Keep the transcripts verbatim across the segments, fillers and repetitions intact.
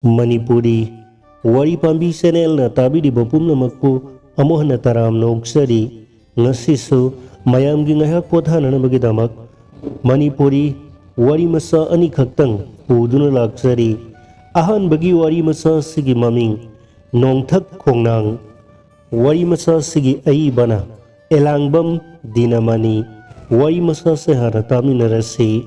ꯃꯅꯤꯄꯨꯔꯤ ꯋꯥꯔꯤ ꯄꯥꯝꯕꯤ ꯆꯦꯅꯦꯜꯅ ꯇꯥꯕꯤꯔꯤꯕ ꯄꯨꯝꯅꯃꯛꯄꯨ ꯑꯃꯨꯛ ꯍꯟꯅ ꯇꯔꯥꯝꯅ ꯑꯣꯛꯆꯔꯤ꯫ ꯉꯁꯤꯁꯨ ꯃꯌꯥꯝꯒꯤ ꯉꯥꯏꯍꯥꯛ ꯄꯣꯊꯥꯅꯅꯕꯒꯤꯗꯃꯛ ꯃꯅꯤꯄꯨꯔꯤ ꯋꯥꯔꯤ ꯃꯆꯥ ꯑꯅꯤꯈꯛꯇꯪ ꯄꯨꯗꯨꯅ ꯂꯥꯛꯆꯔꯤ꯫ ꯑꯍꯥꯟꯕꯒꯤ ꯋꯥꯔꯤ ꯃꯆꯥ ꯑꯁꯤꯒꯤ ꯃꯃꯤꯡ ꯅꯣꯡꯊꯛ ꯈꯣꯡꯅꯥꯡ꯫ ꯋꯥꯔꯤ ꯃꯆꯥ ꯑꯁꯤꯒꯤ ꯑꯏꯕꯅ ꯑꯦꯂꯥꯡꯕꯝ ꯗꯤꯅꯃꯅꯤ꯫ ꯋꯥꯔꯤ ꯃꯆꯥ ꯑꯁꯤ ꯍꯥꯟꯅ ꯇꯥꯃꯤꯟꯅꯔꯁꯤ꯫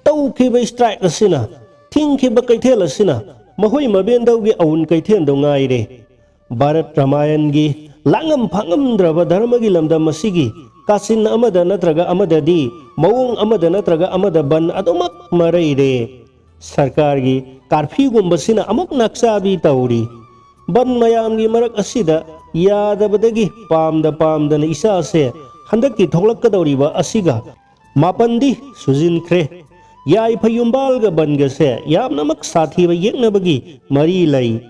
ꯇꯧꯈꯤꯕ ꯁ꯭ꯇ꯭ꯔꯥꯏꯛ ꯑꯁꯤꯅ, ꯊꯤꯡꯈꯤꯕ ꯀꯩꯊꯦꯜ ꯑꯁꯤꯅ ꯃꯈꯣꯏ ꯃꯕꯦꯟꯗꯧꯒꯤ ꯑꯎꯟ ꯀꯩꯊꯦꯜꯗꯨ ꯉꯥꯏꯔꯦ꯫ ꯚꯥꯔꯠ ꯔꯥꯃꯥꯌꯟꯒꯤ ꯂꯥꯡꯉꯝ ꯐꯥꯉꯝꯗ꯭ꯔꯕ ꯙꯔꯃꯒꯤ ꯂꯝꯗꯝ ꯑꯁꯤꯒꯤ ꯀꯥꯆꯤꯟ ꯑꯃꯗ ꯅꯠꯇ꯭ꯔꯒ ꯑꯃꯗꯗꯤ, ꯃꯑꯣꯡ ꯑꯃꯗ ꯅꯠꯇ꯭ꯔꯒ ꯑꯃꯗ ꯕꯟ ꯑꯗꯨꯃꯛ ꯃꯔꯩꯔꯦ꯫ ꯁꯔꯀꯥꯔꯒꯤ ꯀꯥꯔꯐ꯭ꯌꯨꯒꯨꯝꯕꯁꯤꯅ ꯑꯃꯨꯛ ꯅꯥꯛꯆꯥꯕꯤ ꯇꯧꯔꯤ꯫ ꯕꯟ ꯃꯌꯥꯝꯒꯤ ꯃꯔꯛ ꯑꯁꯤꯗ ꯌꯥꯗꯕꯗꯒꯤ ꯄꯥꯝꯗ ꯄꯥꯝꯗꯅ ꯏꯆꯥꯁꯦ ꯍꯟꯗꯛꯀꯤ ꯊꯣꯛꯂꯛꯀꯗꯧꯔꯤꯕ ꯑꯁꯤꯒ ꯃꯥꯄꯟꯗꯤ ꯁꯨꯖꯤꯟꯈ꯭ꯔꯦ꯫ ꯌꯥꯏꯐ ꯌꯨꯝꯕꯥꯜꯒ ꯕꯟꯒꯁꯦ ꯌꯥꯝꯅꯃꯛ ꯁꯥꯊꯤꯕ ꯌꯦꯛꯅꯕꯒꯤ ꯃꯔꯤ ꯂꯩ꯫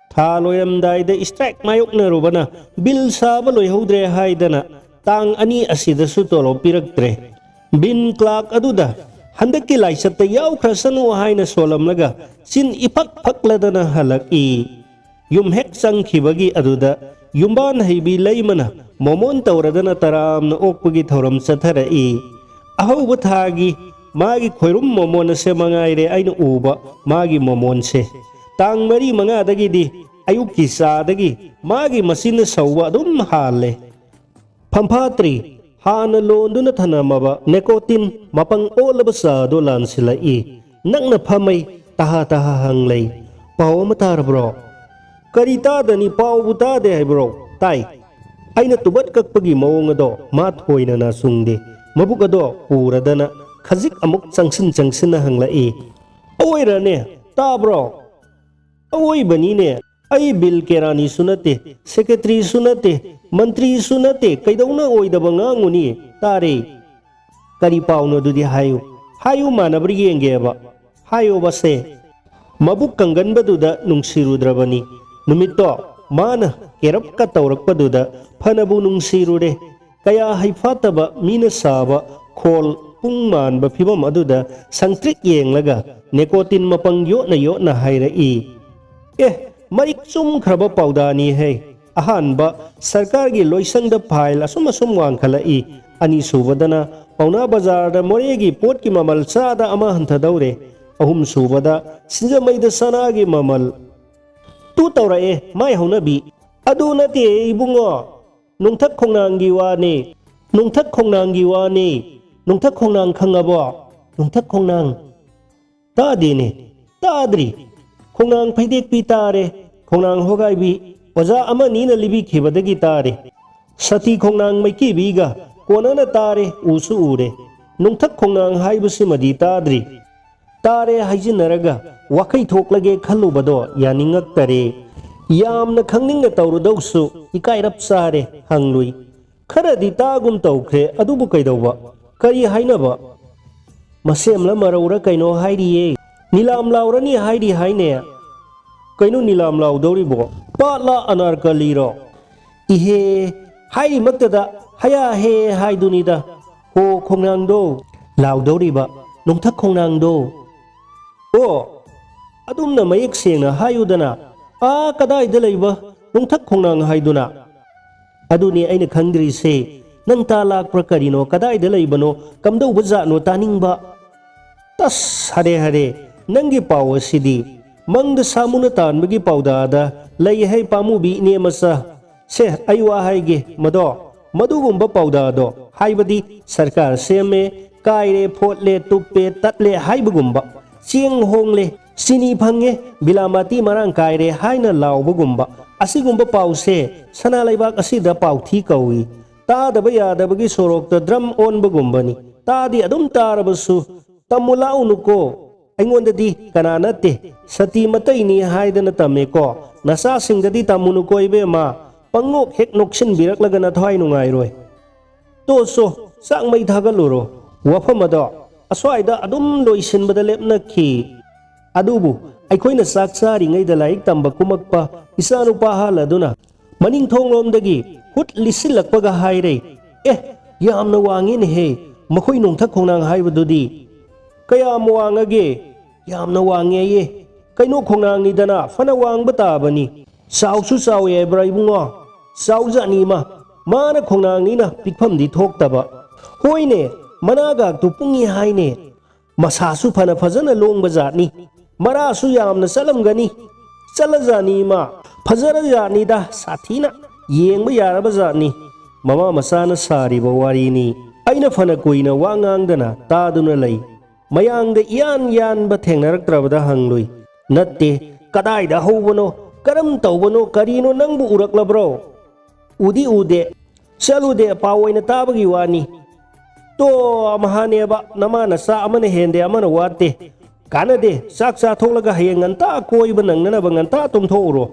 ꯊꯥ ꯂꯣꯏꯔꯝꯗꯥꯏꯗ ꯁ꯭ꯇ꯭ꯔꯥꯏꯛ ꯃꯥꯌꯣꯛꯅꯔꯨꯕꯅ ꯕꯤꯜ ꯁꯥꯕ ꯂꯣꯏꯍꯧꯗ꯭ꯔꯦ ꯍꯥꯏꯗꯅ ꯇꯥꯡ ꯑꯅꯤ ꯑꯁꯤꯗꯁꯨ ꯇꯣꯂꯣꯞ ꯄꯤꯔꯛꯇ꯭ꯔꯦ꯫ ꯕꯤꯟ ꯀ꯭ꯂꯥꯔꯛ ꯑꯗꯨꯗ ꯍꯟꯗꯛꯀꯤ ꯂꯥꯏꯆꯠꯇ ꯌꯥꯎꯈ꯭ꯔꯁꯅꯨ ꯍꯥꯏꯅ ꯁꯣꯜꯂꯝꯂꯒ ꯆꯤꯟ ꯏꯐꯛ ꯐꯛꯂꯗꯅ ꯍꯜꯂꯛꯏ꯫ ꯌꯨꯝ ꯍꯦꯛ ꯆꯪꯈꯤꯕꯒꯤ ꯑꯗꯨꯗ ꯌꯨꯝꯕꯥꯟ ꯍꯩꯕꯤ ꯂꯩꯃꯅ ꯃꯣꯃꯣꯟ ꯇꯧꯔꯗꯅ ꯇꯔꯥꯝꯅ ꯑꯣꯛꯄꯒꯤ ꯊꯧꯔꯝ ꯆꯠꯊꯔꯛꯏ꯫ ꯑꯍꯧꯕ ꯊꯥꯒꯤ ꯃꯥꯒꯤ ꯈꯣꯏꯔꯨꯝ ꯃꯣꯃꯣꯟ ꯑꯁꯦ ꯃꯉꯥꯏꯔꯦ ꯑꯩꯅ ꯎꯕ ꯃꯥꯒꯤ ꯃꯣꯃꯣꯟꯁꯦ꯫ ꯇꯥꯡ ꯃꯔꯤ ꯃꯉꯥꯗꯒꯤꯗꯤ ꯑꯌꯨꯛꯀꯤ ꯆꯥꯗꯒꯤ ꯃꯥꯒꯤ ꯃꯆꯤꯟꯅ ꯁꯧꯕ ꯑꯗꯨꯝ ꯍꯥꯜꯂꯦ꯫ ꯐꯝꯐꯥꯇ꯭ꯔꯤ ꯍꯥꯟꯅ ꯂꯣꯟꯗꯨꯅ ꯊꯅꯝꯃꯕ ꯅꯦꯀꯣꯇꯤꯟ ꯃꯄꯪ ꯑꯣꯜꯂꯕ ꯆꯥꯗꯣ ꯂꯥꯟꯁꯤꯜꯂꯛꯏ꯫ ꯅꯛꯅ ꯐꯝꯃꯩ ꯇꯍꯥ ꯇꯍꯥ ꯍꯪꯂꯩ꯫ "ꯄꯥꯎ ꯑꯃ ꯇꯥꯔꯕ꯭ꯔꯣ?" "ꯀꯔꯤ ꯇꯥꯗꯅꯤ? ꯄꯥꯎꯕꯨ ꯇꯥꯗꯦ ꯍꯥꯏꯕ꯭ꯔꯣ?" "ꯇꯥꯏ꯫" ꯑꯩꯅ ꯇꯨꯕꯠ ꯀꯛꯄꯒꯤ ꯃꯑꯣꯡ ꯑꯗꯣ ꯃꯥ ꯊꯣꯏꯅ ꯅꯥꯆꯨꯡꯗꯦ꯫ ꯃꯕꯨꯛ ꯑꯗꯣ ꯄꯨꯔꯗꯅ ꯈꯖꯤꯛ ꯑꯃꯨꯛ ꯆꯪꯁꯤꯟ ꯆꯪꯁꯤꯟꯅ ꯍꯪꯂꯛꯏ꯫ "ꯑꯣꯏꯔꯅꯦ? ꯇꯥꯕ꯭ꯔꯣ?" "ꯑꯋꯣꯏꯕꯅꯤꯅꯦ꯫ ꯑꯩ ꯕꯤꯜ ꯀꯦꯔꯥꯅꯤꯁꯨ ꯅꯠꯇꯦ, ꯁꯦꯀ꯭ꯔꯦꯇꯔꯤꯁꯨ ꯅꯠꯇꯦ, ꯃꯟꯇ꯭ꯔꯤꯁꯨ ꯅꯠꯇꯦ, ꯀꯩꯗꯧꯅ ꯑꯣꯏꯗꯕ ꯉꯥꯡꯉꯨꯅꯤ? ꯇꯥꯔꯦ꯫" "ꯀꯔꯤ ꯄꯥꯎꯅꯣ ꯑꯗꯨꯗꯤ ꯍꯥꯏꯌꯨ, ꯍꯥꯏꯌꯨ, ꯃꯥꯟꯅꯕ꯭ꯔꯥ ꯌꯦꯡꯒꯦꯕ, ꯍꯥꯏꯌꯣꯕꯁꯦ꯫" ꯃꯕꯨꯛ ꯀꯪꯒꯟꯕꯗꯨꯗ ꯅꯨꯡꯁꯤꯔꯨꯗ꯭ꯔꯕꯅꯤ꯫ ꯅꯨꯃꯤꯠꯇꯣ ꯃꯥꯅ ꯀꯦꯔꯞꯀ ꯇꯧꯔꯛꯄꯗꯨꯗ ꯐꯅꯕꯨ ꯅꯨꯡꯁꯤꯔꯨꯔꯦ꯫ ꯀꯌꯥ ꯍꯩꯐꯥꯠꯇꯕ ꯃꯤꯅ ꯁꯥꯕ ꯈꯣꯜ ꯄꯨꯡ ꯃꯥꯟꯕ ꯐꯤꯕꯝ ꯑꯗꯨꯗ ꯁꯪꯇ꯭ꯔꯤꯛ ꯌꯦꯡꯂꯒ ꯅꯦꯀꯣꯇꯤꯟ ꯃꯄꯪ ꯌꯣꯠꯅ ꯌꯣꯠꯅ ꯍꯥꯏꯔꯛꯏ, "ꯑꯦ, ꯃꯔꯤꯛ ꯆꯨꯝꯈ꯭ꯔꯕ ꯄꯥꯎꯗꯥꯅꯤꯍꯦ꯫ ꯑꯍꯥꯟꯕ, ꯁꯔꯀꯥꯔꯒꯤ ꯂꯣꯏꯁꯪꯗ ꯐꯥꯏꯜ ꯑꯁꯨꯝ ꯑꯁꯨꯝ ꯋꯥꯡꯈꯠꯂꯛꯏ꯫ ꯑꯅꯤꯁꯨꯕꯗꯅ ꯄꯥꯎꯅꯥ ꯕꯖꯥꯔꯗ ꯃꯣꯔꯦꯒꯤ ꯄꯣꯠꯀꯤ ꯃꯃꯜ ꯆꯥꯗ ꯑꯃ ꯍꯟꯊꯗꯧꯔꯦ꯫ ꯑꯍꯨꯝꯁꯨꯕꯗ, ꯁꯤꯡꯖꯃꯩꯗ ꯁꯅꯥꯒꯤ ꯃꯃꯜ ꯇꯨ ꯇꯧꯔꯛꯑꯦ, ꯃꯥꯏ ꯍꯧꯅꯕꯤ꯫ ꯑꯗꯨ ꯅꯠꯇꯦ ꯏꯕꯨꯡꯉꯣ, ꯅꯣꯡꯊꯛ ꯈꯣꯡꯅꯥꯡꯒꯤ ꯋꯥꯅꯦ, ꯅꯣꯡꯊꯛ ꯈꯣꯡꯅꯥꯡꯒꯤ ꯋꯥꯅꯦ, ꯅꯣꯡꯊꯛ ꯈꯣꯡꯅꯥꯡ ꯈꯪꯉꯕꯣ? ꯅꯣꯡꯊꯛ ꯈꯣꯡꯅꯥꯡ ꯇꯥꯗꯦꯅꯦ, ꯇꯥꯗ꯭ꯔꯤ꯫ ꯈꯣꯡꯅꯥꯡ ꯐꯩꯗꯦꯛꯄꯤ ꯇꯥꯔꯦ, ꯈꯣꯡꯅꯥꯡ ꯍꯣꯒꯥꯏꯕꯤ ꯑꯣꯖꯥ ꯑꯃꯅꯤꯅ ꯂꯤꯕꯤꯈꯤꯕꯗꯒꯤ ꯇꯥꯔꯦ꯫ ꯁꯇꯤ ꯈꯣꯡꯅꯥꯡ ꯃꯩꯀꯤꯕꯤꯒ ꯀꯣꯟꯅꯅ ꯇꯥꯔꯦ, ꯎꯁꯨ ꯎꯔꯦ꯫ ꯅꯣꯡꯊꯛ ꯈꯣꯡꯅꯥꯡ ꯍꯥꯏꯕꯁꯤꯃꯗꯤ ꯇꯥꯗ꯭ꯔꯤ꯫ ꯇꯥꯔꯦ ꯍꯥꯏꯖꯤꯟꯅꯔꯒ ꯋꯥꯈꯩ ꯊꯣꯛꯂꯒꯦ ꯈꯜꯂꯨꯕꯗꯣ ꯌꯥꯅꯤꯡꯉꯛꯇꯔꯦ꯫ ꯌꯥꯝꯅ ꯈꯪꯅꯤꯡꯅ ꯇꯧꯔꯨꯗꯧꯁꯨ ꯏꯀꯥꯏꯔꯞ ꯆꯥꯔꯦ, ꯍꯪꯂꯨꯏ꯫ ꯈꯔꯗꯤ ꯇꯥꯒꯨꯝ ꯇꯧꯈ꯭ꯔꯦ, ꯑꯗꯨꯕꯨ ꯀꯩꯗꯧꯕ? ꯀꯔꯤ ꯍꯥꯏꯅꯕ? ꯃꯁꯦꯝꯂ ꯃꯔꯧꯔ ꯀꯩꯅꯣ ꯍꯥꯏꯔꯤꯌꯦ꯫ ꯅꯤꯂꯥꯝ ꯂꯥꯎꯔꯅꯤ ꯍꯥꯏꯔꯤ ꯍꯥꯏꯅꯦ꯫ ꯀꯩꯅꯣ ꯅꯤꯂꯥꯝ ꯂꯥꯎꯗꯧꯔꯤꯕꯣ? ꯄꯥꯠꯂ ꯑꯅꯥꯔꯀꯂꯤꯔꯣ? ꯏꯍꯦ, ꯍꯥꯏꯔꯤꯃꯛꯇꯗ ꯍꯌꯥ ꯍꯦ ꯍꯥꯏꯗꯨꯅꯤꯗ꯫ ꯍꯣ ꯈꯣꯡꯅꯥꯡꯗꯣ꯫ ꯂꯥꯎꯗꯧꯔꯤꯕ ꯅꯣꯡꯊꯛ ꯈꯣꯡꯅꯥꯡꯗꯣ꯫ ꯑꯣ, ꯑꯗꯨꯝꯅ ꯃꯌꯦꯛ ꯁꯦꯡꯅ ꯍꯥꯏꯌꯨꯗꯅ, ꯑꯥ ꯀꯗꯥꯏꯗ ꯂꯩꯕ ꯅꯣꯡꯊꯛ ꯈꯣꯡꯅꯥꯡ ꯍꯥꯏꯗꯨꯅ? ꯑꯗꯨꯅꯤ ꯑꯩꯅ ꯈꯪꯗ꯭ꯔꯤꯁꯦ, ꯅꯪ ꯇꯥ ꯂꯥꯛꯄ꯭ꯔꯥ ꯀꯔꯤꯅꯣ, ꯀꯗꯥꯏꯗ ꯂꯩꯕꯅꯣ, ꯀꯝꯗꯧꯕ ꯖꯥꯠꯅꯣ ꯇꯥꯅꯤꯡꯕ꯫ ꯇꯁ, ꯍꯔꯦ ꯍꯔꯦ, ꯅꯪꯒꯤ ꯄꯥꯎ ꯑꯁꯤꯗꯤ ꯃꯪꯗ ꯁꯥꯃꯨꯅ ꯇꯥꯟꯕꯒꯤ ꯄꯥꯎꯗꯥꯗ ꯂꯩ ꯍꯥꯏ ꯄꯥꯃꯨꯕꯤ ꯏꯅꯦ ꯃꯆꯥ꯫ ꯁꯦ, ꯑꯩ ꯋꯥ ꯍꯥꯏꯒꯦ, ꯃꯗꯣ, ꯃꯗꯨꯒꯨꯝꯕ ꯄꯥꯎꯗꯥꯗꯣ, ꯍꯥꯏꯕꯗꯤ ꯁꯔꯀꯥꯔ ꯁꯦꯝꯃꯦ, ꯀꯥꯏꯔꯦ, ꯐꯣꯠꯂꯦ, ꯇꯨꯞꯄꯦ, ꯇꯠꯂꯦ ꯍꯥꯏꯕꯒꯨꯝꯕ, ꯆꯦꯡ ꯍꯣꯡꯂꯦ, ꯆꯤꯅꯤ ꯐꯪꯉꯦ, ꯕꯤꯂꯥꯃꯥꯇꯤ ꯃꯔꯥꯡ ꯀꯥꯏꯔꯦ ꯍꯥꯏꯅ ꯂꯥꯎꯕꯒꯨꯝꯕ, ꯑꯁꯤꯒꯨꯝꯕ ꯄꯥꯎꯁꯦ ꯁꯅꯥ ꯂꯩꯕꯥꯛ ꯑꯁꯤꯗ ꯄꯥꯎꯊꯤ ꯀꯧꯏ꯫ ꯇꯥꯗꯕ ꯌꯥꯗꯕꯒꯤ ꯁꯣꯔꯣꯛꯇ ꯗ꯭ꯔꯝ ꯑꯣꯟꯕꯒꯨꯝꯕꯅꯤ꯫ ꯇꯥꯗꯤ ꯑꯗꯨꯝ ꯇꯥꯔꯕꯁꯨ, ꯇꯝꯃꯨ ꯂꯥꯛꯎꯅꯨꯀꯣ꯫ ꯑꯩꯉꯣꯟꯗꯗꯤ ꯀꯅꯥ ꯅꯠꯇꯦ, ꯁꯇꯤ ꯃꯇꯩꯅꯤ ꯍꯥꯏꯗꯅ ꯇꯝꯃꯦꯀꯣ꯫ ꯅꯆꯥꯁꯤꯡꯗꯗꯤ ꯇꯝꯃꯨꯅꯨꯀꯣ ꯏꯕꯦꯝꯃ, ꯄꯪꯅꯣꯛ ꯍꯦꯛ ꯅꯣꯛꯁꯤꯟꯕꯤꯔꯛꯂꯒ ꯅꯊ꯭ꯋꯥꯏ ꯅꯨꯡꯉꯥꯏꯔꯣꯏ꯫ ꯇꯣꯁꯣ, ꯆꯥꯛ ꯃꯩ ꯊꯥꯒꯠꯂꯨꯔꯣ꯫ ꯋꯥꯐꯝ ꯑꯗꯣ ꯑꯁ꯭ꯋꯥꯏꯗ ꯑꯗꯨꯝ ꯂꯣꯏꯁꯤꯟꯕꯗ ꯂꯦꯞꯅꯈꯤ꯫ ꯑꯗꯨꯕꯨ ꯑꯩꯈꯣꯏꯅ ꯆꯥꯛ ꯆꯥꯔꯤꯉꯩꯗ ꯂꯥꯏꯔꯤꯛ ꯇꯝꯕ ꯀꯨꯝꯃꯛꯄ ꯏꯆꯥꯅꯨꯄꯥ ꯍꯥꯜ ꯑꯗꯨꯅ ꯃꯅꯤꯡ ꯊꯣꯡꯂꯣꯝꯗꯒꯤ ꯍꯨꯠ ꯂꯤꯠꯁꯤꯜꯂꯛꯄꯒ ꯍꯥꯏꯔꯦ, "ꯑꯦ, ꯌꯥꯝꯅ ꯋꯥꯡꯉꯤꯅꯦꯍꯦ, ꯃꯈꯣꯏ ꯅꯣꯡꯊꯛ ꯈꯣꯡꯅꯥꯡ ꯍꯥꯏꯕꯗꯨꯗꯤ ꯀꯌꯥꯝ ꯋꯥꯡꯉꯒꯦ? ꯌꯥꯝꯅ ꯋꯥꯡꯉꯦꯌꯦ꯫ ꯀꯩꯅꯣ, ꯈꯣꯡꯅꯥꯡꯅꯤꯗꯅ, ꯐꯅ ꯋꯥꯡꯕ ꯇꯥꯕꯅꯤ꯫ ꯆꯥꯎꯁꯨ ꯆꯥꯎꯋꯦ ꯍꯥꯏꯕ꯭ꯔꯥ ꯏꯕꯨꯡꯉꯣ? ꯆꯥꯎꯖꯥꯠꯅꯤ ꯏꯃꯥ꯫ ꯃꯥꯅ ꯈꯣꯡꯅꯥꯡꯅꯤꯅ ꯄꯤꯛꯐꯝꯗꯤ ꯊꯣꯛꯇꯕ꯫ ꯍꯣꯏꯅꯦ, ꯃꯅꯥꯒꯥꯛꯇꯨ ꯄꯨꯡꯉꯤ ꯍꯥꯏꯅꯦ꯫ ꯃꯁꯥꯁꯨ ꯐꯅ ꯐꯖꯅ ꯂꯣꯡꯕ ꯖꯥꯠꯅꯤ꯫ ꯃꯔꯥꯁꯨ ꯌꯥꯝꯅ ꯆꯠꯂꯝꯒꯅꯤ꯫ ꯆꯠꯂꯖꯥꯠꯅꯤ ꯏꯃꯥ꯫ ꯐꯖꯔꯖꯥꯠꯅꯤꯗ, ꯁꯥꯊꯤꯅ꯫ ꯌꯦꯡꯕ ꯌꯥꯔꯕ ꯖꯥꯠꯅꯤ꯫ ꯃꯃꯥ ꯃꯆꯥꯅ ꯁꯥꯔꯤꯕ ꯋꯥꯔꯤꯅꯤ꯫ ꯑꯩꯅ ꯐꯅ ꯀꯨꯏꯅ ꯋꯥ ꯉꯥꯡꯗꯅ ꯇꯥꯗꯨꯅ ꯂꯩ꯫ ꯃꯌꯥꯡꯗ ꯏꯌꯥꯟ ꯌꯥꯟꯕ ꯊꯦꯡꯅꯔꯛꯇ꯭ꯔꯕꯗ ꯍꯪꯂꯨꯏ꯫ "ꯅꯠꯇꯦ, ꯀꯗꯥꯏꯗ ꯍꯧꯕꯅꯣ? ꯀꯔꯝ ꯇꯧꯕꯅꯣ? ꯀꯔꯤꯅꯣ, ꯅꯪꯕꯨ ꯎꯔꯛꯂꯕ꯭ꯔꯣ?" "ꯎꯗꯤ ꯎꯗꯦ, ꯆꯠꯂꯨꯗꯦ, ꯄꯥꯎ ꯑꯣꯏꯅ ꯇꯥꯕꯒꯤ ꯋꯥꯅꯤ꯫" "ꯇꯣ, ꯑꯃꯍꯥꯅꯦꯕ, ꯅꯃꯥ ꯅꯆꯥ ꯑꯃꯅ ꯍꯦꯟꯗꯦ, ꯑꯃꯅ ꯋꯥꯠꯇꯦ꯫ ꯀꯥꯟꯅꯗꯦ, ꯆꯥꯛ ꯆꯥꯊꯣꯛꯂꯒ ꯍꯌꯦꯡ ꯉꯟꯇꯥ ꯀꯣꯏꯕ ꯅꯪꯅꯅꯕ ꯉꯟꯇꯥ ꯇꯨꯝꯊꯣꯛꯎꯔꯣ꯫"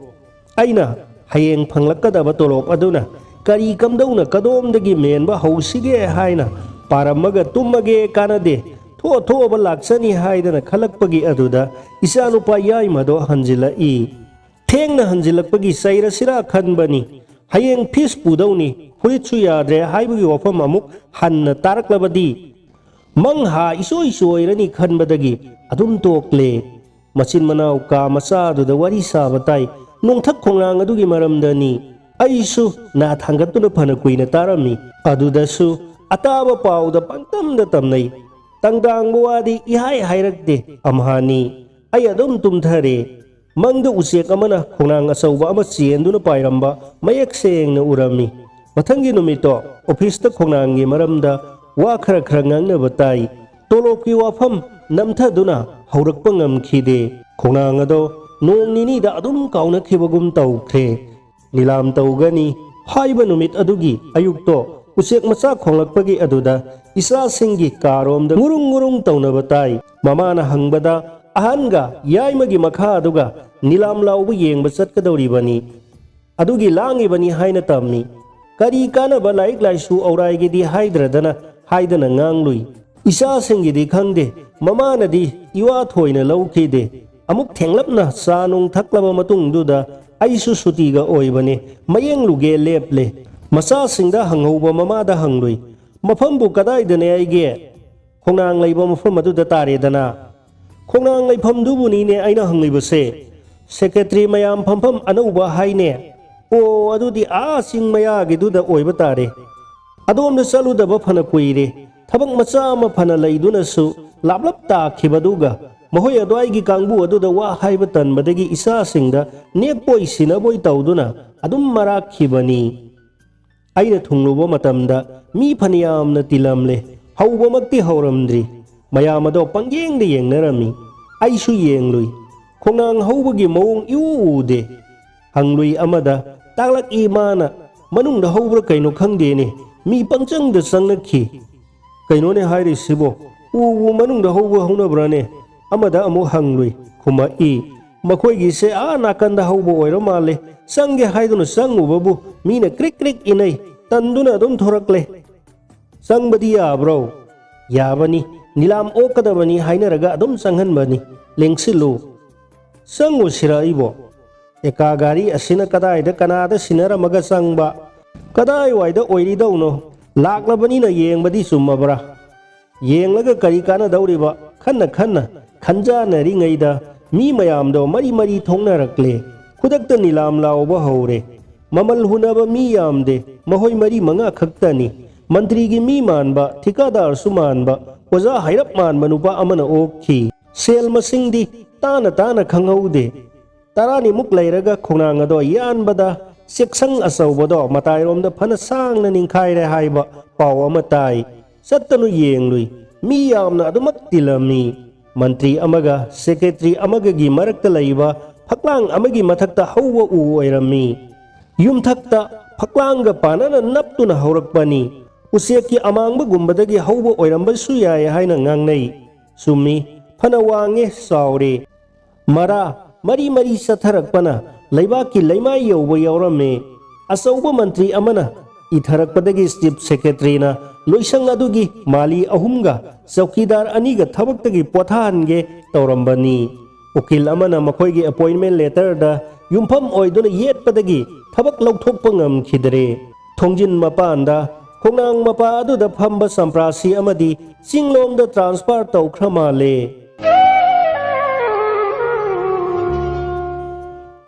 ꯑꯩꯅ ꯍꯌꯦꯡ ꯐꯪꯂꯛꯀꯗꯕ ꯇꯣꯂꯣꯞ ꯑꯗꯨꯅ ꯀꯔꯤ ꯀꯝꯗꯧꯅ ꯀꯗꯣꯝꯗꯒꯤ ꯃꯦꯟꯕ ꯍꯧꯁꯤꯒꯦ ꯍꯥꯏꯅ ꯄꯥꯔꯝꯃꯒ ꯇꯨꯝꯃꯒꯦ, ꯀꯥꯟꯅꯗꯦ, ꯊꯣꯛꯑ ꯊꯣꯛꯑꯕ ꯂꯥꯛꯆꯅꯤ ꯍꯥꯏꯗꯅ ꯈꯜꯂꯛꯄꯒꯤ ꯑꯗꯨꯗ ꯏꯆꯥꯅꯨꯄꯥ ꯌꯥꯏꯃꯗꯣ ꯍꯟꯖꯤꯜꯂꯛꯏ꯫ ꯊꯦꯡꯅ ꯍꯟꯖꯤꯜꯂꯛꯄꯒꯤ ꯆꯩꯔꯁꯤꯔꯥ ꯈꯟꯕꯅꯤ꯫ ꯍꯌꯦꯡ ꯐꯤꯁ ꯄꯨꯗꯧꯅꯤ, ꯐꯨꯔꯤꯠꯁꯨ ꯌꯥꯗ꯭ꯔꯦ ꯍꯥꯏꯕꯒꯤ ꯋꯥꯐꯝ ꯑꯃꯨꯛ ꯍꯟꯅ ꯇꯥꯔꯛꯂꯕꯗꯤ ꯃꯪꯍꯥ ꯏꯆꯣꯏ ꯆꯣꯏꯔꯅꯤ ꯈꯟꯕꯗꯒꯤ ꯑꯗꯨꯝ ꯇꯣꯛꯂꯦ꯫ ꯃꯆꯤꯟ ꯃꯅꯥꯎ ꯀꯥ ꯃꯆꯥ ꯑꯗꯨꯗ ꯋꯥꯔꯤ ꯁꯥꯕ ꯇꯥꯏ꯫ ꯅꯣꯡꯊꯛ ꯈꯣꯡꯅꯥꯡ ꯑꯗꯨꯒꯤ ꯃꯔꯝꯗꯅꯤ꯫ ꯑꯩꯁꯨ ꯅꯥ ꯊꯥꯡꯒꯠꯇꯨꯅ ꯐꯅ ꯀꯨꯏꯅ ꯇꯥꯔꯝꯃꯤ꯫ ꯑꯗꯨꯗꯁꯨ ꯑꯇꯥꯕ ꯄꯥꯎꯗ ꯄꯪꯇꯝꯗ ꯇꯝꯅꯩ꯫ ꯇꯪꯗꯥꯡꯕ ꯋꯥꯗꯤ ꯏꯍꯥꯏ ꯍꯥꯏꯔꯛꯇꯦ꯫ ꯑꯝꯍꯥꯅꯤ꯫ ꯑꯩ ꯑꯗꯨꯝ ꯇꯨꯝꯊꯔꯦ꯫ ꯃꯪꯗ ꯎꯆꯦꯛ ꯑꯃꯅ ꯈꯣꯡꯅꯥꯡ ꯑꯆꯧꯕ ꯑꯃ ꯆꯦꯟꯗꯨꯅ ꯄꯥꯏꯔꯝꯕ ꯃꯌꯦꯛ ꯁꯦꯡꯅ ꯎꯔꯝꯃꯤ꯫ ꯃꯊꯪꯒꯤ ꯅꯨꯃꯤꯠꯇꯣ ꯑꯣꯐꯤꯁꯇ ꯈꯣꯡꯅꯥꯡꯒꯤ ꯃꯔꯝꯗ ꯋꯥ ꯈꯔ ꯈꯔ ꯉꯥꯡꯅꯕ ꯇꯥꯏ꯫ ꯇꯣꯂꯣꯞꯀꯤ ꯋꯥꯐꯝ ꯅꯝꯊꯗꯨꯅ ꯍꯧꯔꯛꯄ ꯉꯝꯈꯤꯗꯦ꯫ ꯈꯣꯡꯅꯥꯡ ꯑꯗꯣ ꯅꯣꯡ ꯅꯤꯅꯤꯗ ꯑꯗꯨꯝ ꯀꯥꯎꯅꯈꯤꯕꯒꯨꯝ ꯇꯧꯈ꯭ꯔꯦ꯫ ꯅꯤꯂꯥꯝ ꯇꯧꯒꯅꯤ ꯍꯥꯏꯕ ꯅꯨꯃꯤꯠ ꯑꯗꯨꯒꯤ ꯑꯌꯨꯛꯇꯣ ꯎꯆꯦꯛ ꯃꯆꯥ ꯈꯣꯡꯂꯛꯄꯒꯤ ꯑꯗꯨꯗ ꯏꯆꯥꯁꯤꯡꯒꯤ ꯀꯥꯔꯣꯝꯗ ꯉꯨꯔꯨꯡ ꯉꯨꯔꯨꯡ ꯇꯧꯅꯕ ꯇꯥꯏ꯫ ꯃꯃꯥꯅ ꯍꯪꯕꯗ ꯑꯍꯟꯒ ꯌꯥꯏꯃꯒꯤ ꯃꯈꯥ ꯑꯗꯨꯒ ꯅꯤꯂꯥꯝ ꯂꯥꯎꯕ ꯌꯦꯡꯕ ꯆꯠꯀꯗꯧꯔꯤꯕꯅꯤ꯫ ꯑꯗꯨꯒꯤ ꯂꯥꯡꯉꯤꯕꯅꯤ ꯍꯥꯏꯅ ꯇꯝꯃꯤ꯫ ꯀꯔꯤ ꯀꯥꯟꯅꯕ ꯂꯥꯏꯔꯤꯛ ꯂꯥꯏꯁꯨ ꯑꯧꯔꯥꯏꯒꯤꯗꯤ ꯍꯥꯏꯗ꯭ꯔꯗꯅ ꯍꯥꯏꯗꯅ ꯉꯥꯡꯂꯨꯏ꯫ ꯏꯆꯥꯁꯤꯡꯒꯤꯗꯤ ꯈꯪꯗꯦ, ꯃꯃꯥꯅꯗꯤ ꯏꯋꯥ ꯊꯣꯏꯅ ꯂꯧꯈꯤꯗꯦ꯫ ꯑꯃꯨꯛ ꯊꯦꯡꯂꯞꯅ ꯆꯥ ꯅꯨꯡ ꯊꯛꯂꯕ ꯃꯇꯨꯡꯗꯨꯗ ꯑꯩꯁꯨ ꯁꯨꯇꯤꯒ ꯑꯣꯏꯕꯅꯦ, ꯃꯌꯦꯡꯂꯨꯒꯦ ꯂꯦꯞꯂꯦ꯫ ꯃꯆꯥꯁꯤꯡꯗ ꯍꯪꯍꯧꯕ ꯃꯃꯥꯗ ꯍꯪꯂꯨꯏ꯫ "ꯃꯐꯝꯕꯨ ꯀꯗꯥꯏꯗꯅꯦ ꯑꯩꯒꯤ?" "ꯈꯣꯡꯅꯥꯡ ꯂꯩꯕ ꯃꯐꯝ ꯑꯗꯨꯗ ꯇꯥꯔꯦꯗꯅ꯫" "ꯈꯣꯡꯅꯥꯡ ꯂꯩꯐꯝꯗꯨꯕꯨꯅꯤꯅꯦ ꯑꯩꯅ ꯍꯪꯂꯤꯕꯁꯦ꯫ ꯁꯦꯀ꯭ꯔꯦꯇꯔꯤ ꯃꯌꯥꯝ ꯐꯝꯐꯝ ꯑꯅꯧꯕ ꯍꯥꯏꯅꯦ꯫ ꯑꯣ, ꯑꯗꯨꯗꯤ ꯑꯥ ꯆꯤꯡ ꯃꯌꯥꯒꯤꯗꯨꯗ ꯑꯣꯏꯕ ꯇꯥꯔꯦ꯫ ꯑꯗꯣꯝꯗ ꯆꯠꯂꯨꯗꯕ ꯐꯅ ꯀꯨꯏꯔꯦ꯫ ꯊꯕꯛ ꯃꯆꯥ ꯑꯃ ꯐꯅ ꯂꯩꯗꯨꯅꯁꯨ ꯂꯥꯞꯂꯞ ꯇꯥꯈꯤꯕꯗꯨꯒ ꯃꯈꯣꯏ ꯑꯗ꯭ꯋꯥꯏꯒꯤ ꯀꯥꯡꯕꯨ ꯑꯗꯨꯗ ꯋꯥ ꯍꯥꯏꯕ ꯇꯟꯕꯗꯒꯤ ꯏꯆꯥꯁꯤꯡꯗ ꯅꯦꯛꯄꯣꯏ ꯁꯤꯟꯅꯕꯣꯏ ꯇꯧꯗꯨꯅ ꯑꯗꯨꯝ ꯃꯔꯥꯛꯈꯤꯕꯅꯤ꯫" ꯑꯩꯅ ꯊꯨꯡꯂꯨꯕ ꯃꯇꯝꯗ ꯃꯤ ꯐꯅꯌꯥꯝꯅ ꯇꯤꯜꯂꯝꯂꯦ꯫ ꯍꯧꯕꯃꯛꯇꯤ ꯍꯧꯔꯝꯗ꯭ꯔꯤ꯫ ꯃꯌꯥꯝ ꯑꯗꯣ ꯄꯪꯌꯦꯡꯗ ꯌꯦꯡꯅꯔꯝꯃꯤ꯫ ꯑꯩꯁꯨ ꯌꯦꯡꯂꯨꯏ꯫ ꯈꯣꯡꯅꯥꯡ ꯍꯧꯕꯒꯤ ꯃꯑꯣꯡ ꯏꯎ ꯎꯗꯦ꯫ ꯍꯪꯂꯨꯏ ꯑꯃꯗ, ꯇꯥꯛꯂꯛꯏ ꯃꯥꯅ, "ꯃꯅꯨꯡꯗ ꯍꯧꯕ꯭ꯔꯥ ꯀꯩꯅꯣ ꯈꯪꯗꯦꯅꯦ, ꯃꯤ ꯄꯪꯆꯪꯗ ꯆꯪꯅꯈꯤ꯫" "ꯀꯩꯅꯣꯅꯦ ꯍꯥꯏꯔꯤꯁꯤꯕꯣ? ꯎꯕꯨ ꯃꯅꯨꯡꯗ ꯍꯧꯕ ꯍꯧꯅꯕ꯭ꯔꯥꯅꯦ?" ꯑꯃꯗ ꯑꯃꯨꯛ ꯍꯪꯂꯨꯏ꯫ ꯈꯨꯝꯃꯛꯏ, "ꯃꯈꯣꯏꯒꯤꯁꯦ ꯑꯥ ꯅꯥꯀꯟꯗ ꯍꯧꯕ ꯑꯣꯏꯔ ꯃꯥꯜꯂꯦ꯫ ꯆꯪꯒꯦ ꯍꯥꯏꯗꯨꯅ ꯆꯪꯉꯨꯕꯕꯨ ꯃꯤꯅ ꯀ꯭ꯔꯤꯛ ꯀ꯭ꯔꯤꯛ ꯏꯅꯩ꯫ ꯇꯟꯗꯨꯅ ꯑꯗꯨꯝ ꯊꯣꯔꯛꯂꯦ꯫ ꯆꯪꯕꯗꯤ ꯌꯥꯕ꯭ꯔꯣ?" "ꯌꯥꯕꯅꯤ꯫ ꯅꯤꯂꯥꯝ ꯑꯣꯛꯀꯗꯕꯅꯤ ꯍꯥꯏꯅꯔꯒ ꯑꯗꯨꯝ ꯆꯪꯍꯟꯕꯅꯤ꯫ ꯂꯦꯡꯁꯤꯜꯂꯨ꯫" "ꯆꯪꯉꯨꯁꯤꯔ ꯑꯩꯕꯣ? ꯑꯦꯀꯥ ꯒꯥꯔꯤ ꯑꯁꯤꯅ ꯀꯗꯥꯏꯗ ꯀꯅꯥꯗ ꯁꯤꯟꯅꯔꯝꯃꯒ ꯆꯪꯕ? ꯀꯗꯥꯏꯋꯥꯏꯗ ꯑꯣꯏꯔꯤꯗꯧꯅꯣ? ꯂꯥꯛꯂꯕꯅꯤꯅ ꯌꯦꯡꯕꯗꯤ ꯆꯨꯝꯃꯕ꯭ꯔꯥ? ꯌꯦꯡꯂꯒ ꯀꯔꯤ ꯀꯥꯟꯅꯗꯧꯔꯤꯕ?" ꯈꯟꯅ ꯈꯟꯅ ꯈꯟꯖꯥꯟꯅꯔꯤꯉꯩꯗ ꯃꯤ ꯃꯌꯥꯝꯗꯣ ꯃꯔꯤ ꯃꯔꯤ ꯊꯣꯛꯅꯔꯛꯂꯦ꯫ ꯈꯨꯗꯛꯇ ꯅꯤꯂꯥꯝ ꯂꯥꯎꯕ ꯍꯧꯔꯦ꯫ ꯃꯃꯜ ꯍꯨꯅꯕ ꯃꯤ ꯌꯥꯝꯗꯦ, ꯃꯈꯣꯏ ꯃꯔꯤ ꯃꯉꯥ ꯈꯛꯇꯅꯤ꯫ ꯃꯟꯇ꯭ꯔꯤꯒꯤ ꯃꯤ ꯃꯥꯟꯕ, ꯊꯤꯀꯥꯗꯥꯔꯁꯨ ꯃꯥꯟꯕ, ꯑꯣꯖꯥ ꯍꯥꯏꯔꯞ ꯃꯥꯟꯕ ꯅꯨꯄꯥ ꯑꯃꯅ ꯑꯣꯛꯈꯤ꯫ ꯁꯦꯜ ꯃꯁꯤꯡꯗꯤ ꯇꯥꯅ ꯇꯥꯅ ꯈꯪꯍꯧꯗꯦ꯫ ꯇꯔꯥꯅꯤꯃꯨꯛ ꯂꯩꯔꯒ ꯈꯣꯡꯅꯥꯡ ꯑꯗꯣ ꯌꯥꯟꯕꯗ ꯆꯦꯛꯁꯪ ꯑꯆꯧꯕꯗꯣ ꯃꯇꯥꯏꯔꯣꯝꯗ ꯐꯅ ꯁꯥꯡꯅ ꯅꯤꯡꯈꯥꯏꯔꯦ ꯍꯥꯏꯕ ꯄꯥꯎ ꯑꯃ ꯇꯥꯏ꯫ ꯆꯠꯇꯅ ꯌꯦꯡꯂꯨꯏ꯫ ꯃꯤ ꯌꯥꯝꯅ ꯑꯗꯨꯃꯛ ꯇꯤꯜꯂꯝꯃꯤ꯫ ꯃꯟꯇ꯭ꯔꯤ ꯑꯃꯒ ꯁꯦꯀ꯭ꯔꯦꯇꯔꯤ ꯑꯃꯒꯒꯤ ꯃꯔꯛꯇ ꯂꯩꯕ ꯐꯛꯂꯥꯡ ꯑꯃꯒꯤ ꯃꯊꯛꯇ ꯍꯧꯕ ꯎ ꯑꯣꯏꯔꯝꯃꯤ꯫ ꯌꯨꯝꯊꯛꯇ ꯐꯛꯂꯥꯡꯒ ꯄꯥꯅꯅ ꯅꯞꯇꯨꯅ ꯍꯧꯔꯛꯄꯅꯤ꯫ ꯎꯆꯦꯛꯀꯤ ꯑꯃꯥꯡꯕꯒꯨꯝꯕꯗꯒꯤ ꯍꯧꯕ ꯑꯣꯏꯔꯝꯕꯁꯨ ꯌꯥꯏ ꯍꯥꯏꯅ ꯉꯥꯡꯅꯩ꯫ ꯆꯨꯝꯃꯤ, ꯐꯅ ꯋꯥꯡꯉꯦ, ꯆꯥꯎꯔꯦ꯫ ꯃꯔꯥ ꯃꯔꯤ ꯃꯔꯤ ꯆꯠꯊꯔꯛꯄꯅ ꯂꯩꯕꯥꯛꯀꯤ ꯂꯩꯃꯥꯏ ꯌꯧꯕ ꯌꯥꯎꯔꯝꯃꯤ꯫ ꯑꯆꯧꯕ ꯃꯟꯇ꯭ꯔꯤ ꯑꯃꯅ ꯏꯊꯔꯛꯄꯗꯒꯤ ꯆꯤꯐ ꯁꯦꯀ꯭ꯔꯦꯇꯔꯤꯅ ꯂꯣꯏꯁꯪ ꯑꯗꯨꯒꯤ ꯃꯥꯂꯤ ꯑꯍꯨꯝꯒ ꯆꯧꯀꯤꯗꯥꯔ ꯑꯅꯤꯒ ꯊꯕꯛꯇꯒꯤ ꯄꯣꯊꯥꯍꯟꯒꯦ ꯇꯧꯔꯝꯕꯅꯤ꯫ ꯎꯀꯤꯜ ꯑꯃꯅ ꯃꯈꯣꯏꯒꯤ ꯑꯦꯄꯣꯏꯟꯃꯦꯟ ꯂꯦꯇꯔꯗ ꯌꯨꯝꯐꯝ ꯑꯣꯏꯗꯨꯅ ꯌꯦꯠꯄꯗꯒꯤ ꯊꯕꯛ ꯂꯧꯊꯣꯛꯄ ꯉꯝꯈꯤꯗ꯭ꯔꯦ꯫ ꯊꯣꯡꯖꯤꯟ ꯃꯄꯥꯟꯗ ꯈꯣꯡꯅꯥꯡ ꯃꯄꯥ ꯑꯗꯨꯗ ꯐꯝꯕ ꯆꯝꯄ꯭ꯔꯥꯁꯤ ꯑꯃꯗꯤ ꯆꯤꯡꯂꯣꯝꯗ transfer ꯇꯧꯈ꯭ꯔ ꯃꯥꯜꯂꯦ꯫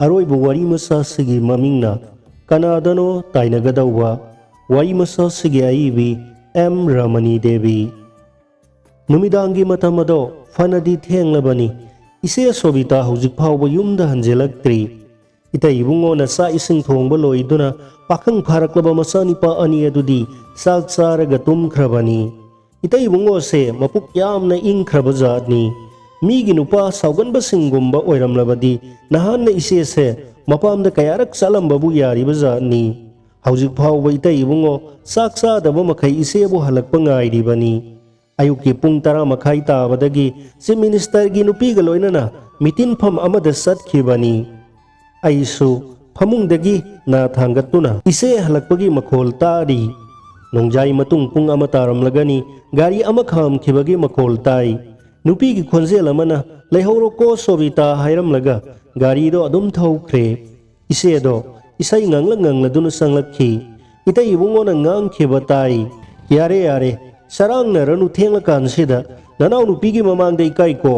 ꯑꯔꯣꯏꯕ ꯋꯥꯔꯤ ꯃꯆꯥꯁꯤꯒꯤ ꯃꯃꯤꯡꯅ ꯀꯅꯥꯗꯅꯣ ꯇꯥꯏꯅꯒꯗꯧꯕ꯫ ꯋꯥꯔꯤ ꯃꯆꯥꯁꯤꯒꯤ ꯑꯏꯕꯤ ꯑꯦꯝ ꯔꯃꯅꯤ ꯗꯦꯕꯤ꯫ ꯅꯨꯃꯤꯗꯥꯡꯒꯤ ꯃꯇꯝ ꯑꯗꯣ ꯐꯅꯗꯤ ꯊꯦꯡꯂꯕꯅꯤ꯫ ꯏꯆꯦ ꯁꯣꯕꯤꯇꯥ ꯍꯧꯖꯤꯛ ꯐꯥꯎꯕ ꯌꯨꯝꯗ ꯍꯟꯖꯤꯜꯂꯛꯇ꯭ꯔꯤ꯫ ꯏꯇꯩ ꯏꯕꯨꯡꯉꯣꯅ ꯆꯥꯛ ꯏꯁꯤꯡ ꯊꯣꯡꯕ ꯂꯣꯏꯗꯨꯅ ꯄꯥꯈꯪ ꯐꯥꯔꯛꯂꯕ ꯃꯆꯥꯅꯤꯄꯥ ꯑꯅꯤ ꯑꯗꯨꯗꯤ ꯆꯥꯛ ꯆꯥꯔꯒ ꯇꯨꯝꯈ꯭ꯔꯕꯅꯤ꯫ ꯏꯇꯩ ꯏꯕꯨꯡꯉꯣꯁꯦ ꯃꯄꯨꯛ ꯌꯥꯝꯅ ꯏꯪꯈ꯭ꯔꯕ ꯖꯥꯠꯅꯤ꯫ ꯃꯤꯒꯤ ꯅꯨꯄꯥ ꯁꯥꯎꯒꯟꯕꯁꯤꯡꯒꯨꯝꯕ ꯑꯣꯏꯔꯝꯂꯕꯗꯤ ꯅꯍꯥꯟꯅ ꯏꯆꯦꯁꯦ ꯃꯄꯥꯝꯗ ꯀꯌꯥꯔꯛ ꯆꯠꯂꯝꯕꯕꯨ ꯌꯥꯔꯤꯕ ꯖꯥꯠꯅꯤ꯫ ꯍꯧꯖꯤꯛ ꯐꯥꯎꯕ ꯏꯇꯩ ꯏꯕꯨꯡꯉꯣ ꯆꯥꯛ ꯆꯥꯗꯕ ꯃꯈꯩ ꯏꯆꯦꯕꯨ ꯍꯜꯂꯛꯄ ꯉꯥꯏꯔꯤꯕꯅꯤ꯫ ꯑꯌꯨꯛꯀꯤ ꯄꯨꯡ ꯇꯔꯥ ꯃꯈꯥꯏ ꯇꯥꯕꯗꯒꯤ Chief Ministerꯒꯤ ꯅꯨꯄꯤꯒ ꯂꯣꯏꯅꯅ meeting ꯐꯝ ꯑꯃꯗ ꯆꯠꯈꯤꯕꯅꯤ꯫ ꯑꯩꯁꯨ ꯐꯃꯨꯡꯗꯒꯤ ꯅꯥ ꯊꯥꯡꯒꯠꯇꯨꯅ ꯏꯆꯦ ꯍꯜꯂꯛꯄꯒꯤ ꯃꯈꯣꯜ ꯇꯥꯔꯤ꯫ ꯅꯣꯡꯖꯥꯏ ꯃꯇꯨꯡ ꯄꯨꯡ ꯑꯃ ꯇꯥꯔꯝꯂꯒꯅꯤ, ꯒꯥꯔꯤ ꯑꯃ ꯈꯥꯝꯈꯤꯕꯒꯤ ꯃꯈꯣꯜ ꯇꯥꯏ꯫ ꯅꯨꯄꯤꯒꯤ ꯈꯣꯟꯖꯦꯜ ꯑꯃꯅ, "ꯂꯩꯍꯧꯔꯣꯀꯣ ꯁꯣꯕꯤꯇꯥ" ꯍꯥꯏꯔꯝꯂꯒ ꯒꯥꯔꯤꯗꯣ ꯑꯗꯨꯝ ꯊꯧꯈ꯭ꯔꯦ꯫ ꯏꯆꯦꯗꯣ ꯏꯁꯩ ꯉꯪꯂ ꯉꯪꯂꯗꯨꯅ ꯆꯪꯂꯛꯈꯤ꯫ ꯏꯇꯩ ꯏꯕꯨꯡꯉꯣꯅ ꯉꯥꯡꯈꯤꯕ ꯇꯥꯏ꯫ "ꯌꯥꯔꯦ, ꯌꯥꯔꯦ, ꯆꯔꯥꯡꯅꯔꯅꯨ ꯊꯦꯡꯂꯀꯥꯟꯁꯤꯗ, ꯅꯅꯥꯎꯅꯨꯄꯤꯒꯤ ꯃꯃꯥꯡꯗ ꯏꯀꯥꯏꯀꯣ꯫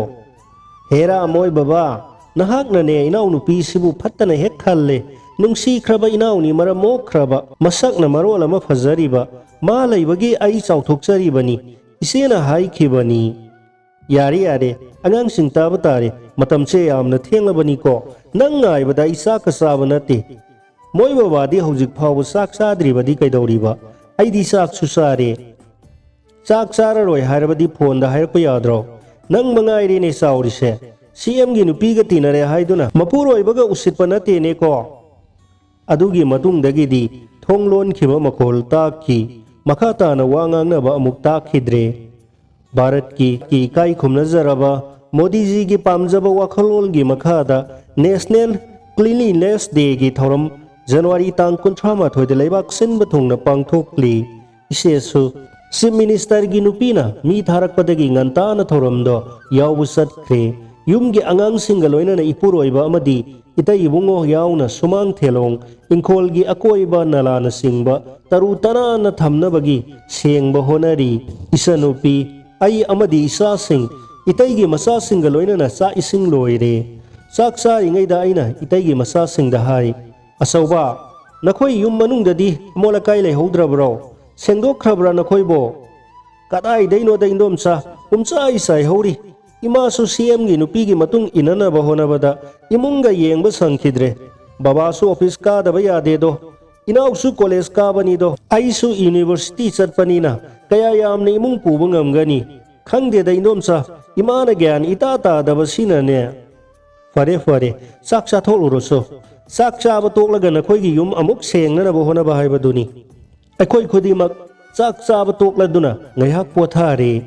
ꯍꯦꯔꯥ ꯃꯣꯏ ꯕꯕꯥ, ꯅꯍꯥꯛꯅꯅꯦ ꯏꯅꯥꯎꯅꯨꯄꯤꯁꯤꯕꯨ ꯐꯠꯇꯅ ꯍꯦꯛ ꯈꯜꯂꯦ꯫ ꯅꯨꯡꯁꯤꯈ꯭ꯔꯕ ꯏꯅꯥꯎꯅꯤ ꯃꯔꯝ ꯃꯣꯛꯈ꯭ꯔꯕ, ꯃꯁꯛꯅ ꯃꯔꯣꯜ ꯑꯃ ꯐꯖꯔꯤꯕ, ꯃꯥ ꯂꯩꯕꯒꯤ ꯑꯩ ꯆꯥꯎꯊꯣꯛꯆꯔꯤꯕꯅꯤ꯫ ꯏꯆꯦꯅ ꯍꯥꯏꯈꯤꯕꯅꯤ"꯫ "ꯌꯥꯔꯦ, ꯌꯥꯔꯦ, ꯑꯉꯥꯡꯁꯤꯡ ꯇꯥꯕ ꯇꯥꯔꯦ꯫ ꯃꯇꯝꯁꯦ ꯌꯥꯝꯅ ꯊꯦꯡꯂꯕꯅꯤꯀꯣ꯫ ꯅꯪ ꯉꯥꯏꯕꯗ ꯑꯩ ꯆꯥꯛꯀ ꯆꯥꯕ ꯅꯠꯇꯦ꯫ ꯃꯣꯏ ꯕꯕꯥꯗꯤ ꯍꯧꯖꯤꯛ ꯐꯥꯎꯕ ꯆꯥꯛ ꯆꯥꯗ꯭ꯔꯤꯕꯗꯤ ꯀꯩꯗꯧꯔꯤꯕ? ꯑꯩꯗꯤ ꯆꯥꯛꯁꯨ ꯆꯥꯔꯦ꯫ ꯆꯥꯛ ꯆꯥꯔꯔꯣꯏ ꯍꯥꯏꯔꯕꯗꯤ ꯐꯣꯟꯗ ꯍꯥꯏꯔꯛꯄ ꯌꯥꯗ꯭ꯔꯣ? ꯅꯪ ꯃꯉꯥꯏꯔꯦꯅꯦ ꯆꯥꯎꯔꯤꯁꯦ꯫ ꯁꯤ ꯑꯦꯝꯒꯤ ꯅꯨꯄꯤꯒ ꯇꯤꯟꯅꯔꯦ ꯍꯥꯏꯗꯨꯅ ꯃꯄꯨꯔꯣꯏꯕꯒ ꯎꯁꯤꯠꯄ ꯅꯠꯇꯦꯅꯦꯀꯣ"꯫ ꯑꯗꯨꯒꯤ ꯃꯇꯨꯡꯗꯒꯤꯗꯤ ꯊꯣꯡ ꯂꯣꯟꯈꯤꯕ ꯃꯈꯣꯜ ꯇꯥꯈꯤ꯫ ꯃꯈꯥ ꯇꯥꯅ ꯋꯥ ꯉꯥꯡꯅꯕ ꯑꯃꯨꯛ ꯇꯥꯈꯤꯗ꯭ꯔꯦ꯫ ꯚꯥꯔꯠꯀꯤ ꯀꯤ ꯏꯀꯥꯏ ꯈꯨꯝꯅꯖꯔꯕ ꯃꯣꯗꯤꯖꯤꯒꯤ ꯄꯥꯝꯖꯕ ꯋꯥꯈꯜꯂꯣꯟꯒꯤ ꯃꯈꯥꯗ National Cleanliness Dayꯒꯤ ꯊꯧꯔꯝ ꯖꯅꯋꯥꯔꯤ ꯇꯥꯡ ꯀꯨꯟꯊ꯭ꯔꯥ ꯃꯥꯊꯣꯏꯗ ꯂꯩꯕꯥꯛ ꯁꯤꯟꯕ ꯊꯨꯡꯅ ꯄꯥꯡꯊꯣꯛꯂꯤ꯫ ꯏꯆꯦꯁꯨ Chief Ministerꯒꯤ ꯅꯨꯄꯤꯅ ꯃꯤ ꯊꯥꯔꯛꯄꯗꯒꯤ ꯉꯟꯇꯥꯅ ꯊꯧꯔꯝꯗꯣ ꯌꯥꯎꯕ ꯆꯠꯈ꯭ꯔꯦ꯫ ꯌꯨꯝꯒꯤ ꯑꯉꯥꯡꯁꯤꯡꯒ ꯂꯣꯏꯅꯅ ꯏꯄꯨꯔꯣꯏꯕ ꯑꯃꯗꯤ ꯏꯇꯩ ꯏꯕꯨꯡꯉꯣ ꯌꯥꯎꯅ ꯁꯨꯃꯥꯡ ꯊꯦꯂꯣꯡ, ꯏꯪꯈꯣꯜꯒꯤ ꯑꯀꯣꯏꯕ ꯅꯂꯥꯅꯆꯤꯡꯕ ꯇꯔꯨ ꯇꯅꯥꯟꯅ ꯊꯝꯅꯕꯒꯤ ꯁꯦꯡꯕ ꯍꯣꯠꯅꯔꯤ꯫ ꯏꯆꯟꯅꯨꯄꯤ, ꯑꯩ ꯑꯃꯗꯤ ꯏꯆꯥꯁꯤꯡ, ꯏꯇꯩꯒꯤ ꯃꯆꯥꯁꯤꯡꯒ ꯂꯣꯏꯅꯅ ꯆꯥꯛ ꯏꯁꯤꯡ ꯂꯣꯏꯔꯦ꯫ ꯆꯥꯛ ꯆꯥꯔꯤꯉꯩꯗ ꯑꯩꯅ ꯏꯇꯩꯒꯤ ꯃꯆꯥꯁꯤꯡꯗ ꯍꯥꯏ, "ꯑꯆꯧꯕ, ꯅꯈꯣꯏ ꯌꯨꯝ ꯃꯅꯨꯡꯗꯗꯤ ꯑꯃꯣꯠ ꯑꯀꯥꯏ ꯂꯩꯍꯧꯗ꯭ꯔꯕ꯭ꯔꯣ? ꯁꯦꯡꯗꯣꯛꯈ꯭ꯔꯕ꯭ꯔꯥ ꯅꯈꯣꯏꯕꯣ?" "ꯀꯗꯥꯏꯗꯩꯅꯣꯗ ꯏꯟꯗꯣꯝꯆꯥ, ꯄꯨꯝꯆꯥꯏ ꯆꯥꯏꯍꯧꯔꯤ꯫ ꯏꯃꯥꯁꯨ ꯁꯤ ꯑꯦꯝꯒꯤ ꯅꯨꯄꯤꯒꯤ ꯃꯇꯨꯡ ꯏꯟꯅꯅꯕ ꯍꯣꯠꯅꯕꯗ ꯏꯃꯨꯡꯒ ꯌꯦꯡꯕ ꯁꯪꯈꯤꯗ꯭ꯔꯦ꯫ ꯕꯕꯥꯁꯨ ꯑꯣꯐꯤꯁ ꯀꯥꯗꯕ ꯌꯥꯗꯦꯗꯣ꯫ ꯏꯅꯥꯎꯁꯨ ꯀꯣꯂꯦꯖ ꯀꯥꯕꯅꯤꯗꯣ꯫ ꯑꯩꯁꯨ ꯌꯨꯅꯤꯚꯔꯁꯤꯇꯤ ꯆꯠꯄꯅꯤꯅ ꯀꯌꯥ ꯌꯥꯝꯅ ꯏꯃꯨꯡ ꯄꯨꯕ ꯉꯝꯒꯅꯤ? ꯈꯪꯗꯦꯗ ꯏꯟꯗꯣꯝꯆꯥ, ꯏꯃꯥꯅ ꯒ꯭ꯌꯥꯟ ꯏꯇꯥ ꯇꯥꯗꯕꯁꯤꯅꯅꯦ꯫" "ꯐꯔꯦ, ꯐꯔꯦ, ꯆꯥꯛ ꯆꯥꯊꯣꯛꯂꯨꯔꯣꯁꯣ꯫ ꯆꯥꯛ ꯆꯥꯕ ꯇꯣꯛꯂꯒ ꯅꯈꯣꯏꯒꯤ ꯌꯨꯝ ꯑꯃꯨꯛ ꯁꯦꯡꯅꯅꯕ ꯍꯣꯠꯅꯕ ꯍꯥꯏꯕꯗꯨꯅꯤ꯫" ꯑꯩꯈꯣꯏ ꯈꯨꯗꯤꯡꯃꯛ ꯆꯥꯛ ꯆꯥꯕ ꯇꯣꯛꯂꯗꯨꯅ ꯉꯥꯏꯍꯥꯛ ꯄꯣꯊꯥꯔꯦ꯫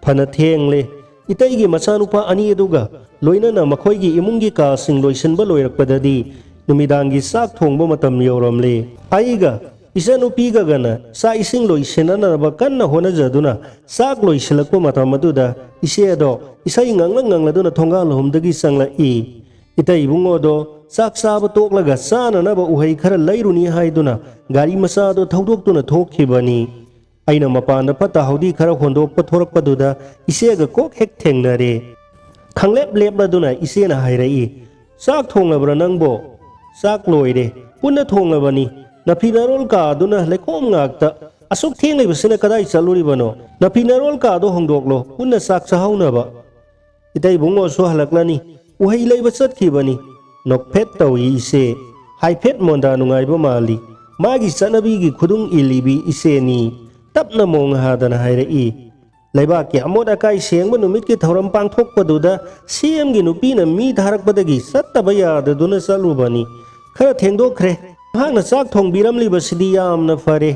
ꯐꯅ ꯊꯦꯡꯂꯦ꯫ ꯏꯇꯩꯒꯤ ꯃꯆꯥꯅꯨꯄꯥ ꯑꯅꯤ ꯑꯗꯨꯒ ꯂꯣꯏꯅꯅ ꯃꯈꯣꯏꯒꯤ ꯏꯃꯨꯡꯒꯤ ꯀꯥꯁꯤꯡ ꯂꯣꯏꯁꯤꯟꯕ ꯂꯣꯏꯔꯛꯄꯗꯗꯤ ꯅꯨꯃꯤꯗꯥꯡꯒꯤ ꯆꯥꯛ ꯊꯣꯡꯕ ꯃꯇꯝ ꯌꯧꯔꯝꯂꯦ꯫ ꯑꯩꯒ ꯏꯆꯟꯅꯨꯄꯤꯒꯒꯅ ꯆꯥꯛ ꯏꯁꯤꯡ ꯂꯣꯏꯁꯤꯟꯅꯅꯕ ꯀꯟꯅ ꯍꯣꯠꯅꯖꯗꯨꯅ ꯆꯥꯛ ꯂꯣꯏꯁꯤꯜꯂꯛꯄ ꯃꯇꯝ ꯑꯗꯨꯗ ꯏꯆꯦ ꯑꯗꯣ ꯏꯁꯩ ꯉꯪꯂ ꯉꯪꯂꯗꯨꯅ ꯊꯣꯡꯒꯥꯜ ꯂꯣꯝꯗꯒꯤ ꯆꯪꯂꯛꯏ꯫ ꯏꯇꯩ ꯏꯕꯨꯡꯉꯣꯗꯣ ꯆꯥꯛ ꯆꯥꯕ ꯇꯣꯛꯂꯒ ꯆꯥꯅꯅꯕ ꯎꯍꯩ ꯈꯔ ꯂꯩꯔꯨꯅꯤ ꯍꯥꯏꯗꯨꯅ ꯒꯥꯔꯤ ꯃꯆꯥꯗꯣ ꯊꯧꯗꯣꯛꯇꯨꯅ ꯊꯣꯛꯈꯤꯕꯅꯤ꯫ ꯑꯩꯅ ꯃꯄꯥꯟꯗ ꯐꯠꯇ ꯍꯥꯎꯗꯤ ꯈꯔ ꯍꯣꯟꯗꯣꯛꯄ ꯊꯣꯔꯛꯄꯗꯨꯗ ꯏꯆꯦꯒ ꯀꯣꯛ ꯍꯦꯛ ꯊꯦꯡꯅꯔꯦ꯫ ꯈꯪꯂꯦꯞ ꯂꯦꯞꯂꯗꯨꯅ ꯏꯆꯦꯅ ꯍꯥꯏꯔꯛꯏ, "ꯆꯥꯛ ꯊꯣꯡꯂꯕ꯭ꯔꯥ ꯅꯪꯕꯣ?" "ꯆꯥꯛ ꯂꯣꯏꯔꯦ꯫ ꯄꯨꯟꯅ ꯊꯣꯡꯂꯕꯅꯤ꯫ ꯅꯐꯤ ꯅꯔꯣꯜ ꯀꯥꯗꯨꯅ ꯂꯩꯈꯣꯝ ꯉꯥꯛꯇ꯫ ꯑꯁꯨꯛ ꯊꯦꯡꯂꯤꯕꯁꯤꯅ ꯀꯗꯥꯏ ꯆꯠꯂꯨꯔꯤꯕꯅꯣ? ꯅꯐꯤ ꯅꯔꯣꯜ ꯀꯥꯗꯣ ꯍꯣꯡꯗꯣꯛꯂꯣ, ꯄꯨꯟꯅ ꯆꯥꯛ ꯆꯥꯍꯧꯅꯕ꯫ ꯏꯇꯩ ꯏꯕꯨꯡꯉꯣꯁꯨ ꯍꯜꯂꯛꯂꯅꯤ꯫ ꯎꯍꯩ ꯂꯩꯕ ꯆꯠꯈꯤꯕꯅꯤ꯫" ꯅꯣꯛꯐꯦꯠ ꯇꯧꯏ ꯏꯆꯦ꯫ ꯍꯥꯏꯐꯦꯠ ꯃꯣꯟꯗꯥ ꯅꯨꯡꯉꯥꯏꯕ ꯃꯥꯜꯂꯤ꯫ ꯃꯥꯒꯤ ꯆꯠꯅꯕꯤꯒꯤ ꯈꯨꯗꯨꯡ ꯏꯜꯂꯤꯕꯤ ꯏꯆꯦꯅꯤ꯫ ꯇꯞꯅ ꯃꯣꯡ ꯍꯥꯗꯅ ꯍꯥꯏꯔꯛꯏ, "ꯂꯩꯕꯥꯛꯀꯤ ꯑꯃꯣꯠ ꯑꯀꯥꯏ ꯁꯦꯡꯕ ꯅꯨꯃꯤꯠꯀꯤ ꯊꯧꯔꯝ ꯄꯥꯡꯊꯣꯛꯄꯗꯨꯗ ꯁꯤ ꯑꯦꯝꯒꯤ ꯅꯨꯄꯤꯅ ꯃꯤ ꯊꯥꯔꯛꯄꯗꯒꯤ ꯆꯠꯇꯕ ꯌꯥꯗꯗꯨꯅ ꯆꯠꯂꯨꯕꯅꯤ꯫ ꯈꯔ ꯊꯦꯡꯗꯣꯛꯈ꯭ꯔꯦ꯫ ꯃꯍꯥꯛꯅ ꯆꯥꯛ ꯊꯣꯡꯕꯤꯔꯝꯂꯤꯕꯁꯤꯗꯤ ꯌꯥꯝꯅ ꯐꯔꯦ꯫"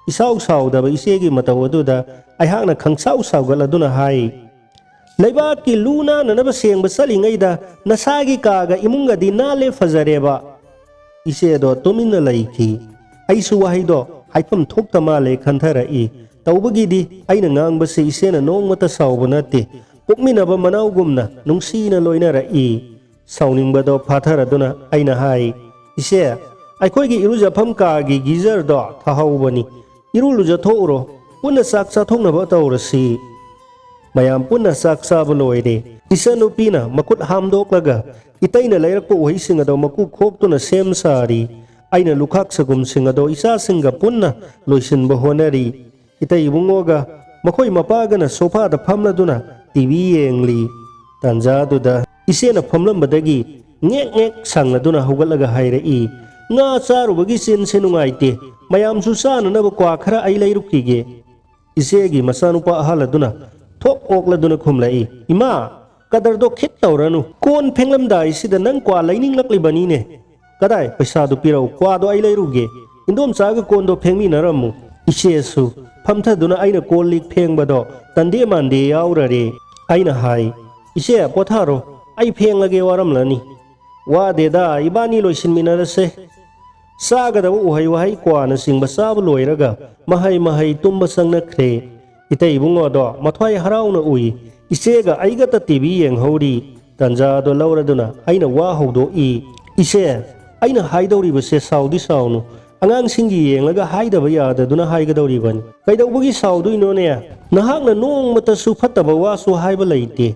ꯏꯁꯥꯎ ꯁꯥꯎꯗꯕ ꯏꯆꯦꯒꯤ ꯃꯇꯧ ꯑꯗꯨꯗ ꯑꯩꯍꯥꯛꯅ ꯈꯪꯁꯥꯎ ꯁꯥꯎꯒꯠꯂꯗꯨꯅ ꯍꯥꯏ, "ꯂꯩꯕꯥꯛꯀꯤ ꯂꯨ ꯅꯥꯟꯅꯅꯕ ꯁꯦꯡꯕ ꯆꯠꯂꯤꯉꯩꯗ ꯅꯁꯥꯒꯤ ꯀꯥꯒ ꯏꯃꯨꯡꯒꯗꯤ ꯅꯥꯜꯂꯦ ꯐꯖꯔꯦꯕ꯫" ꯏꯆꯦꯗꯣ ꯇꯨꯃꯤꯟꯅ ꯂꯩꯈꯤ꯫ ꯑꯩꯁꯨ ꯋꯥꯍꯩꯗꯣ ꯍꯥꯏꯐꯝ ꯊꯣꯛꯇ ꯃꯥꯜꯂꯦ ꯈꯟꯊꯔꯛꯏ꯫ ꯇꯧꯕꯒꯤꯗꯤ ꯑꯩꯅ ꯉꯥꯡꯕꯁꯤ ꯏꯆꯦꯅ ꯅꯣꯡꯃꯇ ꯁꯥꯎꯕ ꯅꯠꯇꯦ꯫ ꯄꯣꯛꯃꯤꯟꯅꯕ ꯃꯅꯥꯎꯒꯨꯝꯅ ꯅꯨꯡꯁꯤꯅ ꯂꯣꯏꯅꯔꯛꯏ꯫ ꯁꯥꯎꯅꯤꯡꯕꯗꯣ ꯐꯥꯊꯔꯗꯨꯅ ꯑꯩꯅ ꯍꯥꯏ, "ꯏꯆꯦ, ꯑꯩꯈꯣꯏꯒꯤ ꯏꯔꯨꯖꯐꯝ ꯀꯥꯒꯤ ꯒꯤꯖꯔꯗꯣ ꯊꯥꯍꯧꯕꯅꯤ꯫ ꯏꯔꯨ ꯂꯨꯖꯊꯣꯛꯎꯔꯣ, ꯄꯨꯟꯅ ꯆꯥꯛ ꯆꯥꯊꯣꯛꯅꯕ ꯇꯧꯔꯁꯤ꯫" ꯃꯌꯥꯝ ꯄꯨꯟꯅ ꯆꯥꯛ ꯆꯥꯕ ꯂꯣꯏꯔꯦ꯫ ꯏꯆꯟꯅꯨꯄꯤꯅ ꯃꯈꯨꯠ ꯍꯥꯝꯗꯣꯛꯂꯒ ꯏꯇꯩꯅ ꯂꯩꯔꯛꯄ ꯎꯍꯩꯁꯤꯡ ꯑꯗꯣ ꯃꯀꯨ ꯈꯣꯛꯇꯨꯅ ꯁꯦꯝ ꯁꯥꯔꯤ꯫ ꯑꯩꯅ ꯂꯨꯈꯥꯛ ꯁꯒꯨꯝꯁꯤꯡ ꯑꯗꯣ ꯏꯆꯥꯁꯤꯡꯒ ꯄꯨꯟꯅ ꯂꯣꯏꯁꯤꯟꯕ ꯍꯣꯠꯅꯔꯤ꯫ ꯏꯇꯩ ꯏꯕꯨꯡꯉꯣꯒ ꯃꯈꯣꯏ ꯃꯄꯥꯒꯅ ꯁꯣꯐꯥꯗ ꯐꯝꯂꯗꯨꯅ ꯇꯤ ꯚꯤ ꯌꯦꯡꯂꯤ꯫ ꯇꯥꯟꯖꯥꯗꯨꯗ ꯏꯆꯦꯅ ꯐꯝꯂꯝꯕꯗꯒꯤ ꯉꯦꯛ ꯉꯦꯛ ꯁꯪꯂꯗꯨꯅ ꯍꯧꯒꯠꯂꯒ ꯍꯥꯏꯔꯛꯏ, "ꯉꯥ ꯆꯥꯔꯨꯕꯒꯤ ꯆꯤꯟꯁꯦ ꯅꯨꯡꯉꯥꯏꯇꯦ, ꯃꯌꯥꯝꯁꯨ ꯆꯥꯅꯅꯕ ꯀ꯭ꯋꯥ ꯈꯔ ꯑꯩ ꯂꯩꯔꯨꯈꯤꯒꯦ꯫" ꯏꯆꯦꯒꯤ ꯃꯆꯥꯅꯨꯄꯥ ꯑꯍꯜ ꯑꯗꯨꯅ ꯊꯣꯛ ꯑꯣꯛꯂꯗꯨꯅ ꯈꯨꯝꯂꯛꯏ, "ꯏꯃꯥ, ꯀꯗꯔꯗꯣ ꯈꯤꯠ ꯇꯧꯔꯅꯨ꯫ ꯀꯣꯟ ꯐꯦꯡꯂꯝꯗꯥꯏꯁꯤꯗ ꯅꯪ ꯀ꯭ꯋꯥ ꯂꯩꯅꯤꯡꯂꯛꯂꯤꯕꯅꯤꯅꯦ꯫ ꯀꯗꯥꯏ, ꯄꯩꯁꯥꯗꯨ ꯄꯤꯔꯛꯎ, ꯀ꯭ꯋꯥꯗꯣ ꯑꯩ ꯂꯩꯔꯨꯒꯦ꯫ ꯏꯟꯗꯣꯝꯆꯥꯒ ꯀꯣꯟꯗꯣ ꯐꯦꯡꯃꯤꯟꯅꯔꯝꯃꯨ꯫" ꯏꯆꯦꯁꯨ ꯐꯝꯊꯗꯨꯅ ꯑꯩꯅ ꯀꯣꯜ ꯂꯤꯛ ꯐꯦꯡꯕꯗꯣ ꯇꯟꯗꯦ ꯃꯥꯟꯗꯦ ꯌꯥꯎꯔꯔꯦ꯫ ꯑꯩꯅ ꯍꯥꯏ, "ꯏꯆꯦ, ꯄꯣꯊꯥꯔꯣ, ꯑꯩ ꯐꯦꯡꯂꯒꯦ, ꯋꯥꯔꯝꯂꯅꯤ꯫" "ꯋꯥꯗꯦꯗ, ꯏꯕꯥꯅꯤ ꯂꯣꯏꯁꯤꯟꯃꯤꯟꯅꯔꯁꯦ꯫" ꯆꯥꯒꯗꯕ ꯎꯍꯩ ꯋꯥꯍꯩ, ꯀ꯭ꯋꯥꯅꯆꯤꯡꯕ ꯆꯥꯕ ꯂꯣꯏꯔꯒ ꯃꯍꯩ ꯃꯍꯩ ꯇꯨꯝꯕ ꯆꯪꯅꯈ꯭ꯔꯦ꯫ ꯏꯇꯩ ꯏꯕꯨꯡꯉꯣꯗꯣ ꯃꯊ꯭ꯋꯥꯏ ꯍꯔꯥꯎꯅ ꯎꯏ꯫ ꯏꯆꯦꯒ ꯑꯩꯒꯇ ꯇꯤ ꯚꯤ ꯌꯦꯡꯍꯧꯔꯤ꯫ ꯇꯟꯖꯥꯗꯣ ꯂꯧꯔꯗꯨꯅ ꯑꯩꯅ ꯋꯥ ꯍꯧꯗꯣꯛꯏ, "ꯏꯆꯦ, ꯑꯩꯅ ꯍꯥꯏꯗꯧꯔꯤꯕꯁꯦ ꯁꯥꯎꯗꯤ ꯁꯥꯎꯅꯨ꯫ ꯑꯉꯥꯡꯁꯤꯡꯒꯤ ꯌꯦꯡꯂꯒ ꯍꯥꯏꯗꯕ ꯌꯥꯗꯗꯨꯅ ꯍꯥꯏꯒꯗꯧꯔꯤꯕꯅꯤ꯫" "ꯀꯩꯗꯧꯕꯒꯤ ꯁꯥꯎꯗꯣꯏꯅꯣꯅꯦ? ꯅꯍꯥꯛꯅ ꯅꯣꯡꯃꯇꯁꯨ ꯐꯠꯇꯕ ꯋꯥꯁꯨ ꯍꯥꯏꯕ ꯂꯩꯇꯦ꯫"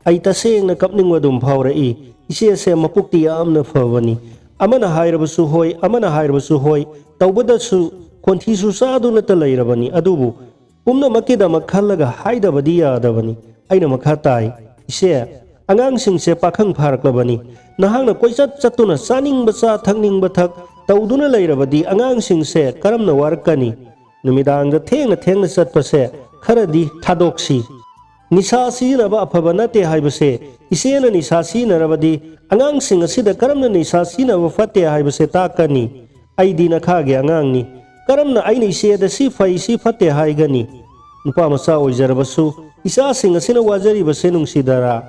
ꯑꯩ ꯇꯁꯦꯡꯅ ꯀꯞꯅꯤꯡꯕ ꯑꯗꯨꯝ ꯐꯥꯎꯔꯛꯏ꯫ ꯏꯆꯦꯁꯦ ꯃꯄꯨꯛꯇꯤ ꯌꯥꯝꯅ ꯐꯕꯅꯤ꯫ ꯑꯃꯅ ꯍꯥꯏꯔꯕꯁꯨ ꯍꯣꯏ, ꯑꯃꯅ ꯍꯥꯏꯔꯕꯁꯨ ꯍꯣꯏ, ꯇꯧꯕꯗꯁꯨ ꯈꯣꯟꯊꯤꯁꯨ ꯆꯥꯗꯨꯅꯇ ꯂꯩꯔꯕꯅꯤ꯫ ꯑꯗꯨꯕꯨ ꯄꯨꯝꯅꯃꯛꯀꯤꯗꯃꯛ ꯈꯜꯂꯒ ꯍꯥꯏꯗꯕꯗꯤ ꯌꯥꯗꯕꯅꯤ꯫ ꯑꯩꯅ ꯃꯈꯥ ꯇꯥꯏ, "ꯏꯆꯦ, ꯑꯉꯥꯡꯁꯤꯡꯁꯦ ꯄꯥꯈꯪ ꯐꯥꯔꯛꯂꯕꯅꯤ꯫ ꯅꯍꯥꯛꯅ ꯀꯣꯏꯆꯠ ꯆꯠꯇꯨꯅ ꯆꯥꯅꯤꯡꯕ ꯆꯥ, ꯊꯛꯅꯤꯡꯕ ꯊꯛ ꯇꯧꯗꯨꯅ ꯂꯩꯔꯕꯗꯤ ꯑꯉꯥꯡꯁꯤꯡꯁꯦ ꯀꯔꯝꯅ ꯋꯥꯔꯛꯀꯅꯤ? ꯅꯨꯃꯤꯗꯥꯡꯗ ꯊꯦꯡꯅ ꯊꯦꯡꯅ ꯆꯠꯄꯁꯦ ꯈꯔꯗꯤ ꯊꯥꯗꯣꯛꯁꯤ꯫ ꯅꯤꯁꯥ ꯁꯤꯖꯤꯟꯅꯕ ꯑꯐꯕ ꯅꯠꯇꯦ ꯍꯥꯏꯕꯁꯦ, ꯏꯆꯦꯅ ꯅꯤꯁꯥ ꯁꯤꯖꯤꯟꯅꯔꯕꯗꯤ ꯑꯉꯥꯡꯁꯤꯡ ꯑꯁꯤꯗ ꯀꯔꯝꯅ ꯅꯤꯁꯥ ꯁꯤꯖꯤꯟꯅꯕ ꯐꯠꯇꯦ ꯍꯥꯏꯕꯁꯦ ꯇꯥꯛꯀꯅꯤ? ꯑꯩꯗꯤ ꯅꯈꯥꯒꯤ ꯑꯉꯥꯡꯅꯤ꯫ ꯀꯔꯝꯅ ꯑꯩꯅ ꯏꯆꯦꯗ ꯁꯤ ꯐꯩ, ꯁꯤ ꯐꯠꯇꯦ ꯍꯥꯏꯒꯅꯤ? ꯅꯨꯄꯥ ꯃꯆꯥ ꯑꯣꯏꯖꯔꯕꯁꯨ ꯏꯆꯥꯁꯤꯡ ꯑꯁꯤꯅ ꯋꯥꯖꯔꯤꯕꯁꯦ ꯅꯨꯡꯁꯤꯗꯔꯥ?"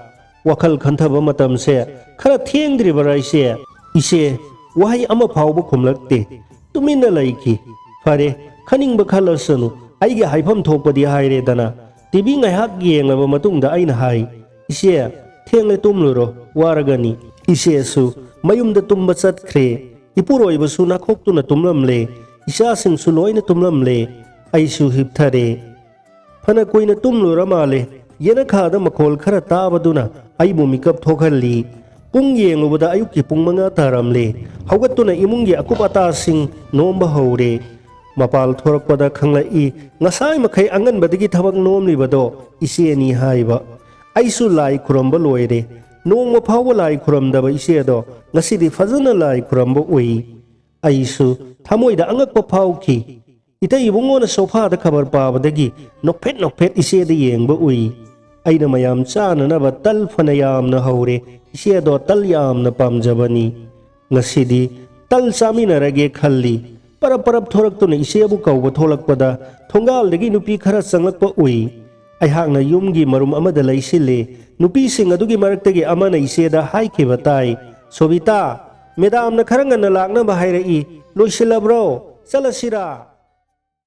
ꯋꯥꯈꯜ ꯈꯟꯊꯕ ꯃꯇꯝꯁꯦ ꯈꯔ ꯊꯦꯡꯗ꯭ꯔꯤꯕꯔꯥ ꯏꯆꯦ? ꯏꯆꯦ ꯋꯥꯍꯩ ꯑꯃ ꯐꯥꯎꯕ ꯈꯨꯝꯂꯛꯇꯦ꯫ ꯇꯨꯃꯤꯟꯅ ꯂꯩꯈꯤ꯫ "ꯐꯔꯦ, ꯈꯟꯅꯤꯡꯕ ꯈꯜꯂꯁꯅꯨ, ꯑꯩꯒꯤ ꯍꯥꯏꯐꯝ ꯊꯣꯛꯄꯗꯤ ꯍꯥꯏꯔꯦꯗꯅ꯫ ꯇꯤ ꯚꯤ ꯉꯥꯏꯍꯥꯛ ꯌꯦꯡꯂꯕ ꯃꯇꯨꯡꯗ ꯑꯩꯅ ꯍꯥꯏ, "ꯏꯆꯦ, ꯊꯦꯡꯂꯦ, ꯇꯨꯝꯂꯨꯔꯣ, ꯋꯥꯔꯒꯅꯤ꯫" ꯏꯆꯦꯁꯨ ꯃꯌꯨꯝꯗ ꯇꯨꯝꯕ ꯆꯠꯈ꯭ꯔꯦ꯫ ꯏꯄꯨꯔꯣꯏꯕꯁꯨ ꯅꯥꯈꯣꯛꯇꯨꯅ ꯇꯨꯝꯂꯝꯂꯦ꯫ ꯏꯆꯥꯁꯤꯡꯁꯨ ꯂꯣꯏꯅ ꯇꯨꯝꯂꯝꯂꯦ꯫ ꯑꯩꯁꯨ ꯍꯤꯞꯊꯔꯦ꯫ ꯐꯅ ꯀꯨꯏꯅ ꯇꯨꯝꯂꯨꯔ ꯃꯥꯜꯂꯦ꯫ ꯌꯦꯅꯈꯥꯗ ꯃꯈꯣꯜ ꯈꯔ ꯇꯥꯕꯗꯨꯅ ꯑꯩꯕꯨ ꯃꯤꯀꯞ ꯊꯣꯛꯍꯜꯂꯤ꯫ ꯄꯨꯡ ꯌꯦꯡꯂꯨꯕꯗ ꯑꯌꯨꯛꯀꯤ ꯄꯨꯡ ꯃꯉꯥ ꯇꯥꯔꯝꯂꯦ꯫ ꯍꯧꯒꯠꯇꯨꯅ ꯏꯃꯨꯡꯒꯤ ꯑꯀꯨꯞ ꯑꯇꯥꯁꯤꯡ ꯅꯣꯝꯕ ꯍꯧꯔꯦ꯫ ꯃꯄꯥꯜ ꯊꯣꯔꯛꯄꯗ ꯈꯪꯂꯛꯏ, ꯉꯁꯥꯏ ꯃꯈꯩ ꯑꯉꯟꯕꯗꯒꯤ ꯊꯕꯛ ꯅꯣꯝꯂꯤꯕꯗꯣ ꯏꯆꯦꯅꯤ ꯍꯥꯏꯕ꯫ ꯑꯩꯁꯨ ꯂꯥꯏ ꯈꯨꯔꯝꯕ ꯂꯣꯏꯔꯦ꯫ ꯅꯣꯡꯃ ꯐꯥꯎꯕ ꯂꯥꯏ ꯈꯨꯔꯝꯗꯕ ꯏꯆꯦꯗꯣ ꯉꯁꯤꯗꯤ ꯐꯖꯅ ꯂꯥꯏ ꯈꯨꯔꯝꯕ ꯎꯏ꯫ ꯑꯩꯁꯨ ꯊꯃꯣꯏꯗ ꯑꯉꯛꯄ ꯐꯥꯎꯈꯤ꯫ ꯏꯇꯩ ꯏꯕꯨꯡꯉꯣꯅ ꯁꯣꯐꯥꯗ ꯈꯕꯔ ꯄꯥꯕꯗꯒꯤ ꯅꯣꯛꯐꯦꯠ ꯅꯣꯛꯐꯦꯠ ꯏꯆꯦꯗ ꯌꯦꯡꯕ ꯎꯏ꯫ ꯑꯩꯅ ꯃꯌꯥꯝ ꯆꯥꯅꯅꯕ ꯇꯜ ꯐꯅ ꯌꯥꯝꯅ ꯍꯧꯔꯦ꯫ ꯏꯆꯦꯗꯣ ꯇꯜ ꯌꯥꯝꯅ ꯄꯥꯝꯖꯕꯅꯤ꯫ ꯉꯁꯤꯗꯤ ꯇꯜ ꯆꯥꯃꯤꯟꯅꯔꯒꯦ ꯈꯜꯂꯤ꯫ ꯄꯔꯞ ꯄꯔꯞ ꯊꯣꯔꯛꯇꯨꯅ ꯏꯆꯦꯕꯨ ꯀꯧꯕ ꯊꯣꯛꯂꯛꯄꯗ ꯊꯣꯡꯒꯥꯜꯗꯒꯤ ꯅꯨꯄꯤ ꯈꯔ ꯆꯪꯂꯛꯄ ꯎꯏ꯫ ꯑꯩꯍꯥꯛꯅ ꯌꯨꯝꯒꯤ ꯃꯔꯨꯝ ꯑꯃꯗ ꯂꯩꯁꯤꯜꯂꯤ꯫ ꯅꯨꯄꯤꯁꯤꯡ ꯑꯗꯨꯒꯤ ꯃꯔꯛꯇꯒꯤ ꯑꯃꯅ ꯏꯆꯦꯗ ꯍꯥꯏꯈꯤꯕ ꯇꯥꯏ, "ꯁꯣꯕꯤꯇꯥ, ꯃꯦꯗꯥꯝꯅ ꯈꯔ ꯉꯟꯅ ꯂꯥꯛꯅꯕ ꯍꯥꯏꯔꯛꯏ꯫ ꯂꯣꯏꯁꯤꯜꯂꯕ꯭ꯔꯣ? ꯆꯠꯂꯁꯤꯔꯥ?"